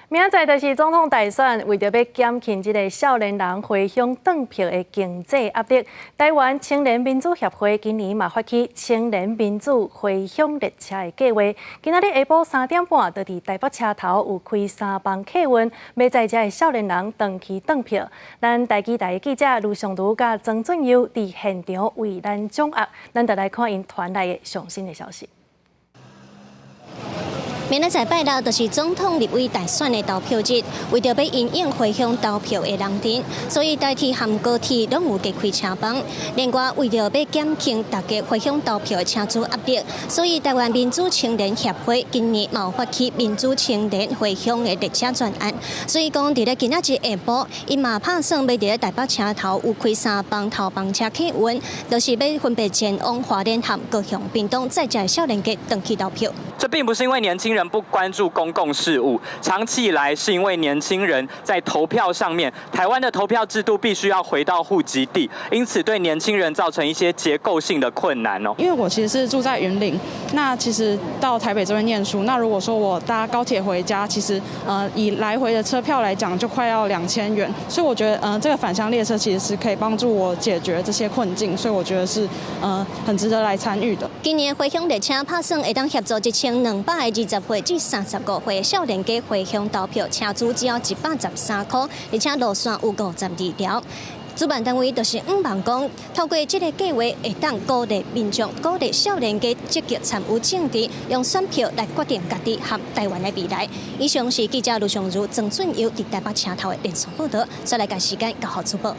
明仔載就是總統大選，為著欲減輕這个少年人回鄉轉票的經濟壓力，台灣青年民主協會今年嘛發起青年民主回鄉列車的計劃。今仔日下晡3點半，就佇台北車頭有開三班客運，欲載遮的少年人轉去轉票。咱台記台的記者盧尚如佮曾俊佑佇現場為咱掌握，咱就來看𪜶傳來的上新的消息。明仔載拜六就是總統立委大選的投票日，為著欲因應回鄉投票的人陣，所以台鐵和高鐵攏有加開車班。另外，為著欲減輕大家回鄉投票的車資壓力，所以台灣民主青年協會今年嘛有發起民主青年回鄉的列車專案。所以講，佇咧今仔日下晡，𪜶嘛拍算欲佇咧台北車頭有開三班頭班車客運，就是欲分別前往花蓮和高雄、屏東，載遮的少年家轉去投票。這並不是因為年輕人不關注公共事務，長期以來是因為年輕人在投票上面，台灣的投票制度必須要回到戶籍地，因此對年輕人造成一些結構性的困難哦。因為我其實是住在雲林，那其實到台北這邊念書，那如果說我搭高鐵回家，其實以來回的車票來講就快要2000元，所以我覺得這個返鄉列車其實是可以幫助我解決這些困境，所以我覺得是很值得來參與的。今年回鄉列車拍算會當協助1220歲至35歲少年家回鄉投票，車資只要113塊，而且路線有52條。主辦單位就是向望講，透過這个計劃，會當鼓勵民眾、鼓勵少年家積極參與政治，用選票來決定家己和台灣的未來。以上是記者盧尚如、曾俊佑佇台北車頭的連線報導，再來共時間交予主播。